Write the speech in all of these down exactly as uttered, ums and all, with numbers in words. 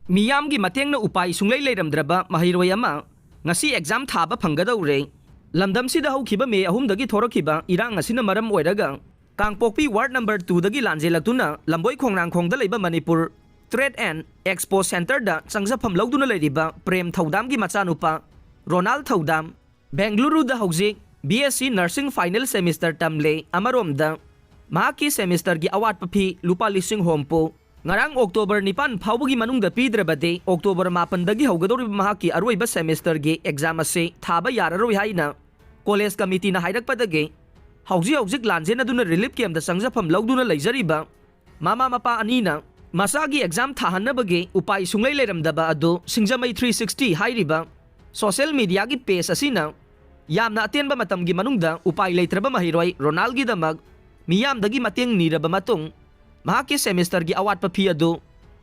ꯃꯤꯌꯥꯝꯒꯤ ꯃꯇꯦꯡꯅ ꯎꯄꯥꯏ ꯁꯨꯡꯂꯩ ꯂꯩꯔꯝꯗ꯭ꯔꯕ ꯃꯍꯩꯔꯣꯏ ꯑꯃ ꯉꯁꯤ ꯑꯦꯛꯖꯥꯝ ꯊꯥꯕ ꯐꯪꯒꯗꯧꯔꯦ꯫ ꯂꯝꯗꯝꯁꯤꯗ ꯍꯧꯈꯤꯕ ꯃꯦ ꯑꯍꯨꯝꯗꯒꯤ ꯊꯣꯔꯛꯈꯤꯕ ꯏꯔꯥꯡ ꯑꯁꯤꯅ ꯃꯔꯝ ꯑꯣꯏꯔꯒ ꯀꯥꯡꯄꯣꯛꯄꯤ ꯋꯥꯔꯗ ꯅꯝꯕꯔ ꯇꯨꯗꯒꯤ ꯂꯥꯟꯖꯦꯜꯂꯛꯇꯨꯅ ꯂꯝꯕꯣꯏ ꯈꯣꯡꯅꯥꯡꯈꯣꯡꯗ ꯂꯩꯕ ꯃꯅꯤꯄꯨꯔ ꯇ꯭ꯔꯦꯗ ꯑꯦꯟ ꯑꯦꯛꯁꯄꯣ ꯁꯦꯟꯇꯔꯗ ꯆꯪꯖꯐꯝ ꯂꯧꯗꯨꯅ ꯂꯩꯔꯤꯕ ꯄ꯭ꯔꯦꯝ ꯊꯧꯗꯥꯝꯒꯤ ꯃꯆꯥꯅꯨꯄꯥ ꯔꯣꯅꯥꯜ ꯊꯧꯗꯥꯝ, ꯕꯦꯡꯒꯂꯨꯔꯨꯗ ꯍꯧꯖꯤꯛ ꯕꯤ ꯑꯦꯁ ꯁꯤ ꯅꯔꯁꯤꯡ ꯐꯥꯏꯅꯦꯜ ꯁꯦꯃꯤꯁꯇꯔ ꯇꯝꯂꯦ꯫ ꯑꯃꯔꯣꯝꯗ, ꯃꯍꯥꯛꯀꯤ ꯁꯦꯃꯤꯁꯇꯔꯒꯤ ꯑꯋꯥꯠꯄ ꯐꯤ ꯂꯨꯄꯥ ꯂꯤꯁꯤꯡ ꯍꯨꯝꯐꯨ ꯉꯔꯥꯡ ꯑꯣꯛꯇꯣꯕꯔ ꯅꯤꯄꯥꯟ ꯐꯥꯎꯕꯒꯤ ꯃꯅꯨꯡꯗ ꯄꯤꯗ꯭ꯔꯕꯗꯤ, ꯑꯣꯛꯇꯣꯕꯔ ꯃꯥꯄꯟꯗꯒꯤ ꯍꯧꯒꯗꯧꯔꯤꯕ ꯃꯍꯥꯛꯀꯤ ꯑꯔꯣꯏꯕ ꯁꯦꯃꯤꯁꯇꯔꯒꯤ ꯑꯦꯛꯖꯥꯝ ꯑꯁꯤ ꯊꯥꯕ ꯌꯥꯔꯔꯣꯏ ꯍꯥꯏꯅ ꯀꯣꯂꯦꯖ ꯀꯃꯤꯇꯤꯅ ꯍꯥꯏꯔꯛꯄꯗꯒꯤ, ꯍꯧꯖꯤꯛ ꯍꯧꯖꯤꯛ ꯂꯥꯟꯖꯦꯟꯅꯗꯨꯅ ꯔꯤꯂꯤꯐ ꯀꯦꯝꯞꯇ ꯆꯪꯖꯐꯝ ꯂꯧꯗꯨꯅ ꯂꯩꯖꯔꯤꯕ ꯃꯃꯥ ꯃꯄꯥ ꯑꯅꯤꯅ ꯃꯆꯥꯒꯤ ꯑꯦꯛꯖꯥꯝ ꯊꯥꯍꯟꯅꯕꯒꯤ ꯎꯄꯥꯏ ꯁꯨꯡꯂꯩ ꯂꯩꯔꯝꯗꯕ ꯑꯗꯨ ꯁꯤꯡꯖꯃꯩ ꯊ꯭ꯔꯤ ꯁꯤꯛꯁꯇꯤ ꯍꯥꯏꯔꯤꯕ ꯁꯣꯁꯦꯜ ꯃꯤꯗꯤꯌꯥꯒꯤ ꯄꯦꯖ ꯑꯁꯤꯅ ꯌꯥꯝꯅ ꯑꯇꯦꯟꯕ ꯃꯇꯝꯒꯤ ꯃꯅꯨꯡꯗ ꯎꯄꯥꯏ ꯂꯩꯇ꯭ꯔꯕ ꯃꯍꯩꯔꯣꯏ ꯔꯣꯅꯥꯜꯒꯤꯗꯃꯛ ꯃꯤꯌꯥꯝꯗꯒꯤ ꯃꯇꯦꯡ ꯅꯤꯔꯕ ꯃꯇꯨꯡ, ꯃꯍꯥꯛꯀꯤ ꯁꯦꯃꯤꯁꯇꯔꯒꯤ ꯑꯋꯥꯠꯄ ꯐꯤ ꯑꯗꯨ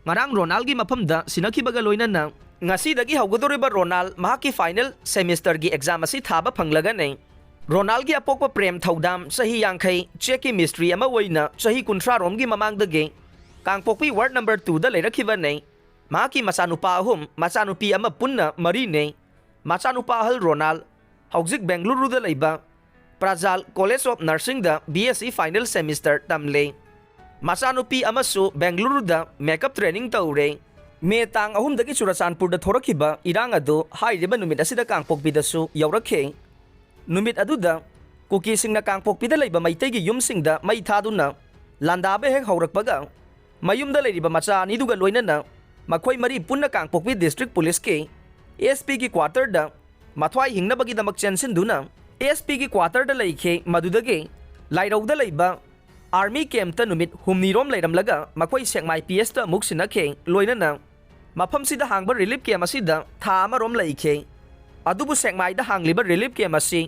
ꯉꯔꯥꯡ ꯔꯣꯅꯥꯜꯒꯤ ꯃꯐꯝꯗ ꯁꯤꯟꯅꯈꯤꯕꯒ ꯂꯣꯏꯅꯅ ꯉꯁꯤꯗꯒꯤ ꯍꯧꯒꯗꯧꯔꯤꯕ ꯔꯣꯅꯥꯜ ꯃꯍꯥꯛꯀꯤ ꯐꯥꯏꯅꯦꯜ ꯁꯦꯃꯤꯁꯇꯔꯒꯤ ꯑꯦꯛꯖꯥꯝ ꯑꯁꯤ ꯊꯥꯕ ꯐꯪꯂꯒꯅꯤ꯫ ꯔꯣꯅꯥꯜꯒꯤ ꯑꯄꯣꯛꯄ ꯄ꯭ꯔꯦꯝ ꯊꯧꯗꯥꯝ, ꯆꯍꯤ ꯌꯥꯡꯈꯩ, ꯆꯦꯛꯀꯤ ꯃꯤꯁꯇ꯭ꯔꯤ ꯑꯃ ꯑꯣꯏꯅ ꯆꯍꯤ ꯀꯨꯟꯊ꯭ꯔꯥ ꯔꯣꯝꯒꯤ ꯃꯃꯥꯡꯗꯒꯤ ꯀꯥꯡꯄꯣꯛꯄꯤ ꯋꯥꯔꯗ ꯅꯝꯕꯔ ꯇꯨꯗ ꯂꯩꯔꯛꯈꯤꯕꯅꯤ꯫ ꯃꯍꯥꯛꯀꯤ ꯃꯆꯥꯅꯨꯄꯥ ꯑꯍꯨꯝ, ꯃꯆꯥꯅꯨꯄꯤ ꯑꯃ ꯄꯨꯟꯅ ꯃꯔꯤꯅꯤ꯫ ꯃꯆꯥꯅꯨꯄꯥ ꯑꯍꯜ ꯔꯣꯅꯥꯜ ꯍꯧꯖꯤꯛ ꯕꯦꯡꯒꯂꯨꯔꯨꯗ ꯂꯩꯕ ꯄ꯭ꯔꯖꯥꯜ ꯀꯣꯂꯦꯖ ꯑꯣꯐ ꯅꯔꯁꯤꯡꯗ B S C final semester ꯇꯝꯂꯦ꯫ ꯃꯆꯥꯅꯨꯄꯤ ꯑꯃꯁꯨ ꯕꯦꯡꯒꯂꯨꯔꯨꯗ ꯃꯦꯀꯞ ꯇ꯭ꯔꯦꯅꯤꯡ ꯇꯧꯔꯦ꯫ ꯃꯦ ꯇꯥꯡ ꯑꯍꯨꯝꯗꯒꯤ ꯆꯨꯔꯆꯥꯟꯄꯨꯔꯗ ꯊꯣꯔꯛꯈꯤꯕ ꯏꯔꯥꯡ ꯑꯗꯨ ꯍꯥꯏꯔꯤꯕ ꯅꯨꯃꯤꯠ ꯑꯁꯤꯗ ꯀꯥꯡꯄꯣꯛꯄꯤꯗꯁꯨ ꯌꯧꯔꯛꯈꯤ꯫ ꯅꯨꯃꯤꯠ ꯑꯗꯨꯗ ꯀꯨꯀꯤꯁꯤꯡꯅ ꯀꯥꯡꯄꯣꯛꯄꯤꯗ ꯂꯩꯕ ꯃꯩꯇꯩꯒꯤ ꯌꯨꯝꯁꯤꯡꯗ ꯃꯩ ꯊꯥꯗꯨꯅ ꯂꯥꯟꯗꯥꯕ ꯍꯦꯛ ꯍꯧꯔꯛꯄꯒ, ꯃꯌꯨꯝꯗ ꯂꯩꯔꯤꯕ ꯃꯆꯥ ꯑꯅꯤꯗꯨꯒ ꯂꯣꯏꯅꯅ ꯃꯈꯣꯏ ꯃꯔꯤ ꯄꯨꯟꯅ ꯀꯥꯡꯄꯣꯛꯄꯤ ꯗꯤꯁꯇ꯭ꯔꯤꯛ ꯄꯨꯂꯤꯁꯀꯤ ꯑꯦꯁ ꯄꯤꯒꯤ ꯀ꯭ꯋꯥꯇꯔꯗ ꯃꯊ꯭ꯋꯥꯏ ꯍꯤꯡꯅꯕꯒꯤꯗꯃꯛ ꯆꯦꯟꯁꯤꯟꯗꯨꯅ ꯑꯦꯁ ꯄꯤꯒꯤ ꯀ꯭ꯋꯥꯇꯔꯗ ꯂꯩꯈꯤ꯫ ꯃꯗꯨꯗꯒꯤ ꯂꯥꯏꯔꯧꯗ ꯂꯩꯕ ꯑꯥꯔꯃꯤ ꯀꯦꯝꯞꯇ ꯅꯨꯃꯤꯠ ꯍꯨꯝꯅꯤꯔꯣꯝ ꯂꯩꯔꯝꯂꯒ ꯃꯈꯣꯏ ꯁꯦꯛꯃꯥꯏ ꯄꯤ ꯑꯦꯁꯇ ꯑꯃꯨꯛ ꯁꯤꯟꯅꯈꯤ꯫ ꯂꯣꯏꯅꯅ ꯃꯐꯝꯁꯤꯗ ꯍꯥꯡꯕ ꯔꯤꯂꯤꯐ ꯀꯦꯝꯞ ꯑꯁꯤꯗ ꯊꯥ ꯑꯃꯔꯣꯝ ꯂꯩꯈꯤ꯫ ꯑꯗꯨꯕꯨ ꯁꯦꯛꯃꯥꯏꯗ ꯍꯥꯡꯂꯤꯕ ꯔꯤꯂꯤꯐ ꯀꯦꯝꯞ ꯑꯁꯤ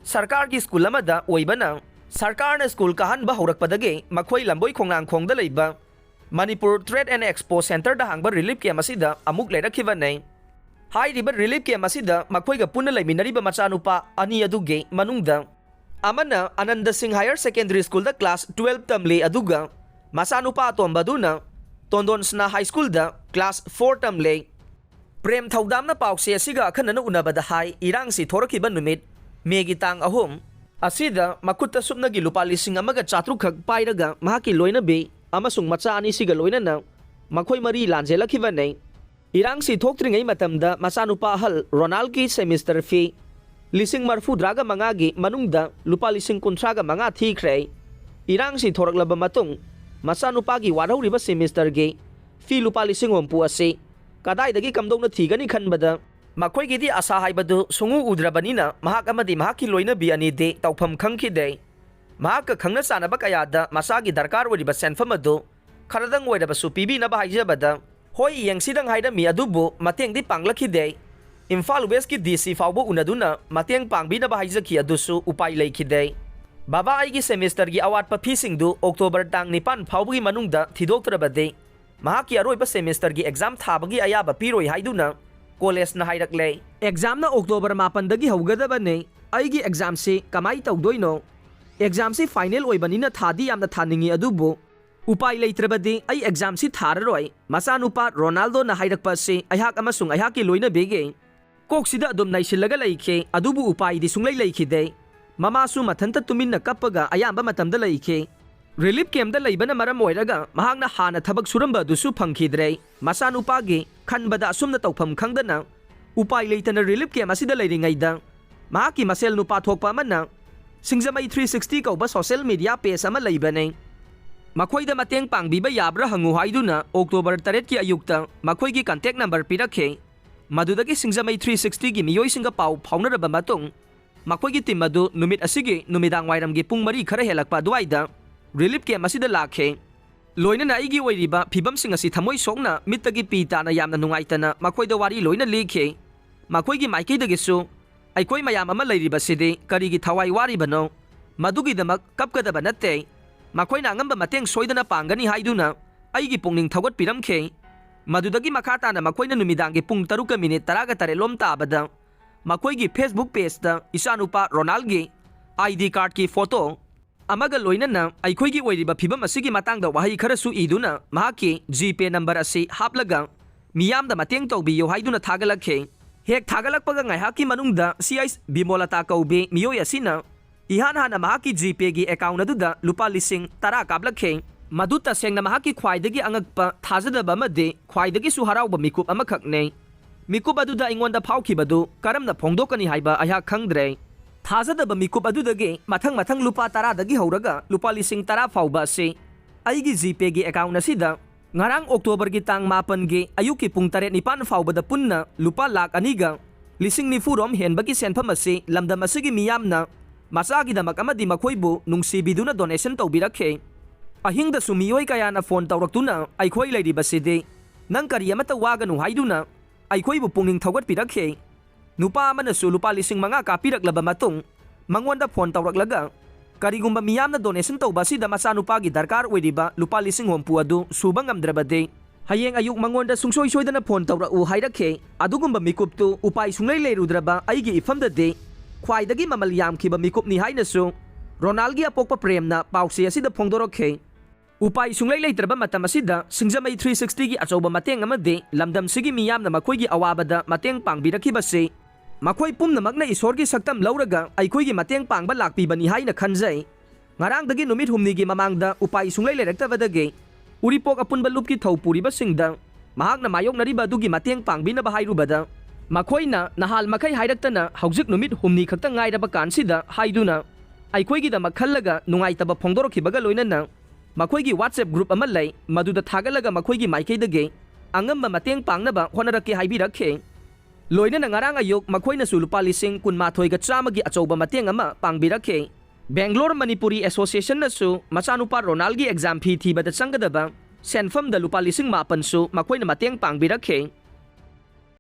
ꯁꯔꯀꯥꯔꯒꯤ ꯁ꯭ꯀꯨꯜ ꯑꯃꯗ ꯑꯣꯏꯕꯅ, ꯁꯔꯀꯥꯔꯅ ꯁ꯭ꯀꯨꯜ ꯀꯥꯍꯟꯕ ꯍꯧꯔꯛꯄꯗꯒꯤ ꯃꯈꯣꯏ ꯂꯝꯕꯣꯏ ꯈꯣꯡꯅꯥꯡꯈꯣꯡꯗ ꯂꯩꯕ ꯃꯅꯤꯄꯨꯔ ꯇ꯭ꯔꯦꯗ ꯑꯦꯟ ꯑꯦꯛꯁꯄꯣ ꯁꯦꯟꯇꯔꯗ ꯍꯥꯡꯕ ꯔꯤꯂꯤꯐ ꯀꯦꯝꯞ ꯑꯁꯤꯗ ꯑꯃꯨꯛ ꯂꯩꯔꯛꯈꯤꯕꯅꯤ꯫ ꯍꯥꯏꯔꯤꯕ ꯔꯤꯂꯤꯐ ꯀꯦꯝꯞ ꯑꯁꯤꯗ ꯃꯈꯣꯏꯒ ꯄꯨꯟꯅ ꯂꯩꯃꯤꯟꯅꯔꯤꯕ ꯃꯆꯥꯅꯨꯄꯥ ꯑꯅꯤ ꯑꯗꯨꯒꯤ ꯃꯅꯨꯡꯗ ꯑꯃꯅ ꯑꯅꯟꯗ ꯁꯤꯡ ꯍꯥꯌꯔ ꯁꯦꯀꯦꯟꯗꯔꯤ ꯁ꯭ꯀꯨꯜꯗ ꯀ꯭ꯂꯥꯁ ꯇꯨꯋꯦꯜꯕ ꯇꯝꯂꯤ, ꯑꯗꯨꯒ ꯃꯆꯥꯅꯨꯄꯥ ꯑꯇꯣꯝꯕ ꯑꯗꯨꯅ ꯇꯣꯟꯗꯣꯟꯁꯅꯥ ꯍꯥꯏ ꯁ꯭ꯀꯨꯜꯗ ꯀ꯭ꯂꯥꯁ ꯐꯣꯔ ꯇꯝꯂꯦ꯫ ꯄ꯭ꯔꯦꯝ ꯊꯧꯗꯥꯝꯅ ꯄꯥꯎꯆꯦ ꯑꯁꯤꯒ ꯑꯈꯟꯅꯅ ꯎꯅꯕꯗ ꯍꯥꯏ, ꯏꯔꯥꯡꯁꯤ ꯊꯣꯔꯛꯈꯤꯕ ꯅꯨꯃꯤꯠ ꯃꯦꯒꯤ ꯇꯥꯡ ꯑꯍꯨꯝ ꯑꯁꯤꯗ ꯃꯈꯨꯠꯇ ꯁꯨꯞꯅꯒꯤ ꯂꯨꯄꯥ ꯂꯤꯁꯤꯡ ꯑꯃꯒ ꯆꯥꯇ꯭ꯔꯨꯛ ꯈꯛ ꯄꯥꯏꯔꯒ ꯃꯍꯥꯛꯀꯤ ꯂꯣꯏꯅꯕꯤ ꯑꯃꯁꯨꯡ ꯃꯆꯥ ꯑꯅꯤꯁꯤꯒ ꯂꯣꯏꯅꯅ ꯃꯈꯣꯏ ꯃꯔꯤ ꯂꯥꯟꯖꯦꯜꯂꯛꯈꯤꯕꯅꯤ꯫ ꯏꯔꯥꯡꯁꯤ ꯊꯣꯛꯇ꯭ꯔꯤꯉꯩ ꯃꯇꯝꯗ ꯃꯆꯥꯅꯨꯄꯥ ꯑꯍꯜ ꯔꯣꯅꯥꯜꯒꯤ ꯁꯦꯃꯤꯁꯇꯔ ꯐꯤ ꯂꯤꯁꯤꯡ ꯃꯔꯐꯨꯇꯔꯥꯒ ꯃꯉꯥꯒꯤ ꯃꯅꯨꯡꯗ ꯂꯨꯄꯥ ꯂꯤꯁꯤꯡ ꯀꯨꯟꯊ꯭ꯔꯥꯒ ꯃꯉꯥ ꯊꯤꯈ꯭ꯔꯦ꯫ ꯏꯔꯥꯡꯁꯤ ꯊꯣꯔꯛꯂꯕ ꯃꯇꯨꯡ ꯃꯆꯥꯅꯨꯄꯥꯒꯤ ꯋꯥꯠꯍꯧꯔꯤꯕ ꯁꯦꯃꯤꯁꯇꯔꯒꯤ ꯐꯤ ꯂꯨꯄꯥ ꯂꯤꯁꯤꯡ ꯍꯨꯝꯐꯨ ꯑꯁꯤ ꯀꯗꯥꯏꯗꯒꯤ ꯀꯝꯗꯧꯅ ꯊꯤꯒꯅꯤ ꯈꯟꯕꯗ ꯃꯈꯣꯏꯒꯤꯗꯤ ꯑꯁꯥ ꯍꯥꯏꯕꯗꯨ ꯁꯨꯡꯎ ꯎꯗ꯭ꯔꯕꯅꯤꯅ ꯃꯍꯥꯛ ꯑꯃꯗꯤ ꯃꯍꯥꯛꯀꯤ ꯂꯣꯏꯅꯕꯤ ꯑꯅꯤꯗꯤ ꯇꯧꯐꯝ ꯈꯪꯈꯤꯗꯦ꯫ ꯃꯍꯥꯛꯀ ꯈꯪꯅ ꯆꯥꯟꯅꯕ ꯀꯌꯥꯗ ꯃꯁꯥꯒꯤ ꯗꯔꯀꯥꯔ ꯑꯣꯏꯔꯤꯕ ꯁꯦꯟꯐꯝ ꯑꯗꯨ ꯈꯔꯗꯪ ꯑꯣꯏꯔꯕꯁꯨ ꯄꯤꯕꯤꯅꯕ ꯍꯥꯏꯖꯕꯗ, ꯍꯣꯏ, ꯌꯦꯡꯁꯤꯗꯪ ꯍꯥꯏꯔꯝꯃꯤ, ꯑꯗꯨꯕꯨ ꯃꯇꯦꯡꯗꯤ ꯄꯥꯡꯂꯛꯈꯤꯗꯦ꯫ ꯏꯝꯐꯥꯜ ꯋꯦꯁꯀꯤ ꯗꯤ ꯁꯤ ꯐꯥꯎꯕ ꯎꯅꯗꯨꯅ ꯃꯇꯦꯡ ꯄꯥꯡꯕꯤꯅꯕ ꯍꯥꯏꯖꯈꯤ, ꯑꯗꯨꯁꯨ ꯎꯄꯥꯏ ꯂꯩꯈꯤꯗꯦ꯫ ꯕꯕꯥ, ꯑꯩꯒꯤ ꯁꯦꯃꯤꯁꯇꯔꯒꯤ ꯑꯋꯥꯠꯄ ꯐꯤꯁꯤꯡꯗꯨ ꯑꯣꯛꯇꯣꯕꯔ ꯇꯥꯡ ꯅꯤꯄꯥꯟ ꯐꯥꯎꯕꯒꯤ ꯃꯅꯨꯡꯗ ꯊꯤꯗꯣꯛꯇ꯭ꯔꯕꯗꯤ ꯃꯍꯥꯛꯀꯤ ꯑꯔꯣꯏꯕ ꯁꯦꯃꯤꯁꯇꯔꯒꯤ ꯑꯦꯛꯖꯥꯝ ꯊꯥꯕꯒꯤ ꯑꯌꯥꯕ ꯄꯤꯔꯣꯏ ꯍꯥꯏꯗꯨꯅ ꯀꯣꯂꯦꯖꯅ ꯍꯥꯏꯔꯛꯂꯦ꯫ ꯑꯦꯛꯖꯥꯝꯅ ꯑꯣꯛꯇꯣꯕꯔ ꯃꯥꯄꯟꯗꯒꯤ ꯍꯧꯒꯗꯕꯅꯤ꯫ ꯑꯩꯒꯤ ꯑꯦꯛꯖꯥꯝꯁꯤ ꯀꯃꯥꯏ ꯇꯧꯗꯣꯏꯅꯣ? ꯑꯦꯛꯖꯥꯝꯁꯤ ꯐꯥꯏꯅꯦꯜ ꯑꯣꯏꯕꯅꯤꯅ ꯊꯥꯗꯤ ꯌꯥꯝꯅ ꯊꯥꯅꯤꯡꯏ, ꯑꯗꯨꯕꯨ ꯎꯄꯥꯏ ꯂꯩꯇ꯭ꯔꯕꯗꯤ ꯑꯩ ꯑꯦꯛꯖꯥꯝꯁꯤ ꯊꯥꯔꯔꯣꯏ꯫ ꯃꯆꯥꯅꯨꯄꯥ ꯔꯣꯅꯥꯜꯗꯣꯅ ꯍꯥꯏꯔꯛꯄ ꯑꯁꯤ ꯑꯩꯍꯥꯛ ꯑꯃꯁꯨꯡ ꯑꯩꯍꯥꯛꯀꯤ ꯂꯣꯏꯅꯕꯤꯒꯤ ꯀꯣꯛꯁꯤꯗ ꯑꯗꯨꯝ ꯅꯩꯁꯤꯜꯂꯒ ꯂꯩꯈꯤ, ꯑꯗꯨꯕꯨ ꯎꯄꯥꯏꯗꯤ ꯁꯨꯡꯂꯩ ꯂꯩꯈꯤꯗꯦ꯫ ꯃꯃꯥꯁꯨ ꯃꯊꯟꯇ ꯇꯨꯃꯤꯟꯅ ꯀꯞꯄꯒ ꯑꯌꯥꯝꯕ ꯃꯇꯝꯗ ꯂꯩꯈꯤ꯫ ꯔꯤꯂꯤꯐ ꯀꯦꯝꯞꯇ ꯂꯩꯕꯅ ꯃꯔꯝ ꯑꯣꯏꯔꯒ ꯃꯍꯥꯛꯅ ꯍꯥꯟꯅ ꯊꯕꯛ ꯁꯨꯔꯝꯕ ꯑꯗꯨꯁꯨ ꯐꯪꯈꯤꯗ꯭ꯔꯦ꯫ ꯃꯆꯥꯅꯨꯄꯥꯒꯤ ꯈꯟꯕꯗ ꯑꯁꯨꯝꯅ ꯇꯧꯐꯝ ꯈꯪꯗꯅ ꯎꯄꯥꯏ ꯂꯩꯇꯅ ꯔꯤꯂꯤꯐ ꯀꯦꯝꯞ ꯑꯁꯤꯗ ꯂꯩꯔꯤꯉꯩꯗ ꯃꯍꯥꯛꯀꯤ ꯃꯁꯦꯜ ꯅꯨꯄꯥ ꯊꯣꯛꯄ ꯑꯃꯅ ꯁꯤꯡꯖꯃꯩ ꯊ꯭ꯔꯤ ꯁꯤꯛꯁꯇꯤ ꯀꯧꯕ ꯁꯣꯁꯦꯜ ꯃꯤꯗꯤꯌꯥ ꯄꯦꯖ ꯑꯃ ꯂꯩꯕꯅꯤ꯫ ꯃꯈꯣꯏꯗ ꯃꯇꯦꯡ ꯄꯥꯡꯕꯤꯕ ꯌꯥꯕ꯭ꯔꯥ ꯍꯪꯉꯨ ꯍꯥꯏꯗꯨꯅ ꯑꯣꯛꯇꯣꯕꯔ ꯇꯔꯦꯠꯀꯤ ꯑꯌꯨꯛꯇ ꯃꯈꯣꯏꯒꯤ ꯀꯟꯇꯦꯛ ꯅꯝꯕꯔ ꯄꯤꯔꯛꯈꯤ꯫ ꯃꯗꯨꯗꯒꯤ ꯁꯤꯡꯖꯃꯩ ꯊ꯭ꯔꯤ ꯁꯤꯛꯁꯇꯤꯒꯤ ꯃꯤꯑꯣꯏꯁꯤꯡꯒ ꯄꯥꯎ ꯐꯥꯎꯅꯔꯕ ꯃꯇꯨꯡ ꯃꯈꯣꯏꯒꯤ ꯇꯤꯝ ꯑꯗꯨ ꯅꯨꯃꯤꯠ ꯑꯁꯤꯒꯤ ꯅꯨꯃꯤꯗꯥꯡ ꯋꯥꯏꯔꯝꯒꯤ ꯄꯨꯡ ꯃꯔꯤ ꯈꯔ ꯍꯦꯜꯂꯛꯄ ꯑꯗꯨꯋꯥꯏꯗ ꯔꯤꯂꯤꯐ ꯀꯦꯝꯞ ꯑꯁꯤꯗ ꯂꯥꯛꯈꯤ꯫ ꯂꯣꯏꯅꯅ ꯑꯩꯒꯤ ꯑꯣꯏꯔꯤꯕ ꯐꯤꯕꯝꯁꯤꯡ ꯑꯁꯤ ꯊꯃꯣꯏ ꯁꯣꯛꯅ ꯃꯤꯠꯇꯒꯤ ꯄꯤ ꯇꯥꯅ ꯌꯥꯝꯅ ꯅꯨꯡꯉꯥꯏꯇꯅ ꯃꯈꯣꯏꯗ ꯋꯥꯔꯤ ꯂꯣꯏꯅ ꯂꯤꯈꯤ꯫ ꯃꯈꯣꯏꯒꯤ ꯃꯥꯏꯀꯩꯗꯒꯤꯁꯨ ꯑꯩꯈꯣꯏ ꯃꯌꯥꯝ ꯑꯃ ꯂꯩꯔꯤꯕꯁꯤꯗꯤ ꯀꯔꯤꯒꯤ ꯊꯋꯥꯏ ꯋꯥꯔꯤꯕꯅꯣ? ꯃꯗꯨꯒꯤꯗꯃꯛ ꯀꯞꯀꯗꯕ ꯅꯠꯇꯦ꯫ ꯃꯈꯣꯏꯅ ꯑꯉꯝꯕ ꯃꯇꯦꯡ ꯁꯣꯏꯗꯅ ꯄꯥꯡꯒꯅꯤ ꯍꯥꯏꯗꯨꯅ ꯑꯩꯒꯤ ꯄꯨꯛꯅꯤꯡ ꯊꯧꯒꯠꯄꯤꯔꯝꯈꯤ꯫ ꯃꯗꯨꯗꯒꯤ ꯃꯈꯥ ꯇꯥꯅ ꯃꯈꯣꯏꯅ ꯅꯨꯃꯤꯗꯥꯡꯒꯤ ꯄꯨꯡ ꯇꯔꯨꯛꯀ ꯃꯤꯅꯤꯠ ꯇꯔꯥꯒ ꯇꯔꯦꯠ ꯂꯣꯝ ꯇꯥꯕꯗ ꯃꯈꯣꯏꯒꯤ Facebook ꯄꯦꯖꯇ ꯏꯆꯥꯅꯨꯄꯥ ꯔꯣꯅꯥꯜꯒꯤ ID cardꯀꯤ ꯐꯣꯇꯣ ꯑꯃꯒ ꯂꯣꯏꯅꯅ ꯑꯩꯈꯣꯏꯒꯤ ꯑꯣꯏꯔꯤꯕ ꯐꯤꯕꯝ ꯑꯁꯤꯒꯤ ꯃꯇꯥꯡꯗ ꯋꯥꯍꯩ ꯈꯔꯁꯨ ꯏꯗꯨꯅ ꯃꯍꯥꯛꯀꯤ GPay number ꯑꯁꯤ ꯍꯥꯞꯂꯒ ꯃꯤꯌꯥꯝꯗ ꯃꯇꯦꯡ ꯇꯧꯕꯤꯌꯨ ꯍꯥꯏꯗꯨꯅ ꯊꯥꯒꯠꯂꯛꯈꯤ꯫ ꯍꯦꯛ ꯊꯥꯒꯠꯂꯛꯄꯒ ꯉꯥꯏꯍꯥꯛꯀꯤ ꯃꯅꯨꯡꯗ CI ꯕꯤꯃꯣꯂꯇꯥ ꯀꯧꯕꯤ ꯃꯤꯑꯣꯏ ꯑꯁꯤꯅ ꯏꯍꯥꯟ ꯍꯥꯟꯅ ꯃꯍꯥꯛꯀꯤ GPayꯒꯤ account ꯑꯗꯨꯗ ꯂꯨꯄꯥ ꯂꯤꯁꯤꯡ ꯇꯔꯥ ꯀꯥꯞꯂꯛꯈꯤ꯫ ꯃꯗꯨ ꯇꯁꯦꯡꯅ ꯃꯍꯥꯛꯀꯤ ꯈ꯭ꯋꯥꯏꯗꯒꯤ ꯑꯉꯛꯄ ꯊꯥꯖꯗꯕ ꯑꯃꯗꯤ ꯈ꯭ꯋꯥꯏꯗꯒꯤꯁꯨ ꯍꯔꯥꯎꯕ ꯃꯤꯀꯨꯞ ꯑꯃꯈꯛꯅꯤ꯫ ꯃꯤꯀꯨꯞ ꯑꯗꯨꯗ ꯑꯩꯉꯣꯟꯗ ꯐꯥꯎꯈꯤꯕꯗꯨ ꯀꯔꯝꯅ ꯐꯣꯡꯗꯣꯛꯀꯅꯤ ꯍꯥꯏꯕ ꯑꯩꯍꯥꯛ ꯈꯪꯗ꯭ꯔꯦ꯫ ꯊꯥꯖꯗꯕ ꯃꯤꯀꯨꯞ ꯑꯗꯨꯗꯒꯤ ꯃꯊꯪ ꯃꯊꯪ ꯂꯨꯄꯥ ꯇꯔꯥꯗꯒꯤ ꯍꯧꯔꯒ ꯂꯨꯄꯥ ꯂꯤꯁꯤꯡ ꯇꯔꯥ ꯐꯥꯎꯕ ꯑꯁꯤ ꯑꯩꯒꯤ GPayꯒꯤ account ꯑꯁꯤꯗ ꯉꯔꯥꯡ Octoberꯒꯤ ꯇꯥꯡ ꯃꯥꯄꯟꯒꯤ ꯑꯌꯨꯛꯀꯤ ꯄꯨꯡ ꯇꯔꯦꯠ ꯅꯤꯄꯥꯟ ꯐꯥꯎꯕꯗ ꯄꯨꯟꯅ ꯂꯨꯄꯥ ꯂꯥꯈ ꯑꯅꯤꯒ ꯂꯤꯁꯤꯡ ꯅꯤꯐꯨ ꯔꯣꯝ ꯍꯦꯟꯕꯒꯤ ꯁꯦꯟꯐꯝ ꯑꯁꯤ ꯂꯝꯗꯝ ꯑꯁꯤꯒꯤ ꯃꯤꯌꯥꯝꯅ ꯃꯆꯥꯒꯤꯗꯃꯛ ꯑꯃꯗꯤ ꯃꯈꯣꯏꯕꯨ ꯅꯨꯡꯁꯤꯕꯤꯗꯨꯅ donation ꯇꯧꯕꯤꯔꯛꯈꯤ꯫ ꯑꯍꯤꯡꯗꯁꯨ ꯃꯤꯑꯣꯏ ꯀꯌꯥꯅ phone ꯇꯧꯔꯛꯇꯨꯅ ꯑꯩꯈꯣꯏ ꯂꯩꯔꯤꯕꯁꯤꯗꯤ ꯅꯪ ꯀꯔꯤ ꯑꯃꯠꯇ ꯋꯥꯒꯅꯨ ꯍꯥꯏꯗꯨꯅ ꯑꯩꯈꯣꯏꯕꯨ ꯄꯨꯛꯅꯤꯡ ꯊꯧꯒꯠꯄꯤꯔꯛꯈꯤ꯫ ꯅꯨꯄꯥ ꯑꯃꯅꯁꯨ ꯂꯨꯄꯥ ꯂꯤꯁꯤꯡ ꯃꯉꯥ ꯀꯥꯞꯄꯤꯔꯛꯂꯕ ꯃꯇꯨꯡ ꯃꯉꯣꯟꯗ phone ꯇꯧꯔꯛꯂꯒ ꯀꯔꯤꯒꯨꯝꯕ ꯃꯤꯌꯥꯝꯅ donation ꯇꯧꯕ ꯑꯁꯤꯗ ꯃꯆꯥꯅꯨꯄꯥꯒꯤ ꯗꯔꯀꯥꯔ ꯑꯣꯏꯔꯤꯕ ꯂꯨꯄꯥ ꯂꯤꯁꯤꯡ ꯍꯨꯝꯐꯨ ꯑꯗꯨ ꯁꯨꯕ ꯉꯝꯗ꯭ꯔꯕꯗꯤ ꯍꯌꯦꯡ ꯑꯌꯨꯛ ꯃꯉꯣꯟꯗ ꯁꯨꯡꯁꯣꯏ ꯁꯣꯏꯗꯅ phone ꯇꯧꯔꯛꯎ ꯍꯥꯏꯔꯛꯈꯤ꯫ ꯑꯗꯨꯒꯨꯝꯕ ꯃꯤꯀꯨꯞꯇꯨ ꯎꯄꯥꯏ ꯁꯨꯡꯂꯩ ꯂꯩꯔꯨꯗ꯭ꯔꯕ ꯑꯩꯒꯤ ꯏꯐꯝꯗꯗꯤ ꯈ꯭ꯋꯥꯏꯗꯒꯤ ꯃꯃꯜ ꯌꯥꯝꯈꯤꯕ ꯃꯤꯀꯨꯞꯅꯤ ꯍꯥꯏꯅꯁꯨ ꯔꯣꯅꯥꯜꯒꯤ ꯑꯄꯣꯛꯄ ꯄ꯭ꯔꯦꯝꯅ ꯄꯥꯎꯆꯦ ꯑꯁꯤꯗ ꯐꯣꯡꯗꯣꯔꯛꯈꯤ꯫ ꯎꯄꯥꯏ ꯁꯨꯡꯂꯩ ꯂꯩꯇ꯭ꯔꯕ ꯃꯇꯝ ꯑꯁꯤꯗ ꯁꯤꯡꯖꯃꯩ three sixtyꯒꯤ ꯑꯆꯧꯕ ꯃꯇꯦꯡ ꯑꯃꯗꯤ ꯂꯝꯗꯝꯁꯤꯒꯤ ꯃꯤꯌꯥꯝꯅ ꯃꯈꯣꯏꯒꯤ ꯑꯋꯥꯕꯗ ꯃꯇꯦꯡ ꯄꯥꯡꯕꯤꯔꯛꯈꯤꯕꯁꯤ ꯃꯈꯣꯏ ꯄꯨꯝꯅꯃꯛꯅ ꯏꯁꯣꯔꯒꯤ ꯁꯛꯇꯝ ꯂꯧꯔꯒ ꯑꯩꯈꯣꯏꯒꯤ ꯃꯇꯦꯡ ꯄꯥꯡꯕ ꯂꯥꯛꯄꯤꯕꯅꯤ ꯍꯥꯏꯅ ꯈꯟꯖꯩ꯫ ꯉꯔꯥꯡꯗꯒꯤ ꯅꯨꯃꯤꯠ ꯍꯨꯝꯅꯤꯒꯤ ꯃꯃꯥꯡꯗ ꯎꯄꯥꯏ ꯁꯨꯡꯂꯩ ꯂꯩꯔꯛꯇꯕꯗꯒꯤ ꯎꯔꯤꯄꯣꯛ ꯑꯄꯨꯟꯕ ꯂꯨꯞꯀꯤ ꯊꯧ ꯄꯨꯔꯤꯕꯁꯤꯡꯗ ꯃꯍꯥꯛꯅ ꯃꯥꯌꯣꯛꯅꯔꯤꯕ ꯑꯗꯨꯒꯤ ꯃꯇꯦꯡ ꯄꯥꯡꯕꯤꯅꯕ ꯍꯥꯏꯔꯨꯕꯗ ꯃꯈꯣꯏꯅ ꯅꯍꯥꯜ ꯃꯈꯩ ꯍꯥꯏꯔꯛꯇꯅ ꯍꯧꯖꯤꯛ ꯅꯨꯃꯤꯠ ꯍꯨꯝꯅꯤ ꯈꯛꯇ ꯉꯥꯏꯔꯕ ꯀꯥꯟꯁꯤꯗ ꯍꯥꯏꯗꯨꯅ ꯑꯩꯈꯣꯏꯒꯤꯗꯃꯛ ꯈꯜꯂꯒ ꯅꯨꯡꯉꯥꯏꯇꯕ ꯐꯣꯡꯗꯣꯔꯛꯈꯤꯕꯒ ꯂꯣꯏꯅꯅ ꯃꯈꯣꯏꯒꯤ WhatsApp group ꯑꯃ ꯂꯩ, ꯃꯗꯨꯗ ꯊꯥꯒꯠꯂꯒ ꯃꯈꯣꯏꯒꯤ ꯃꯥꯏꯀꯩꯗꯒꯤ ꯑꯉꯝꯕ ꯃꯇꯦꯡ ꯄꯥꯡꯅꯕ ꯍꯣꯠꯅꯔꯛꯀꯦ ꯍꯥꯏꯕꯤꯔꯛꯈꯤ꯫ ꯂꯣꯏꯅꯅ ꯉꯔꯥꯡ ꯑꯌꯨꯛ ꯃꯈꯣꯏꯅꯁꯨ ꯂꯨꯄꯥ ꯂꯤꯁꯤꯡ ꯀꯨꯟꯃꯥꯊꯣꯏꯒ ꯆꯥꯝꯃꯒꯤ ꯑꯆꯧꯕ ꯃꯇꯦꯡ ꯑꯃ ꯄꯥꯡꯕꯤꯔꯛꯈꯤ꯫ Bangalore Manipuri Associationꯅꯁꯨ ꯃꯆꯥꯅꯨꯄꯥ ꯔꯣꯅꯥꯜꯒꯤ exam fee ꯊꯤꯕꯗ ꯆꯪꯒꯗꯕ ꯁꯦꯟꯐꯝꯗ ꯂꯨꯄꯥ ꯂꯤꯁꯤꯡ ꯃꯥꯄꯟꯁꯨ ꯃꯈꯣꯏꯅ ꯃꯇꯦꯡ ꯄꯥꯡꯕꯤꯔꯛꯈꯤ꯫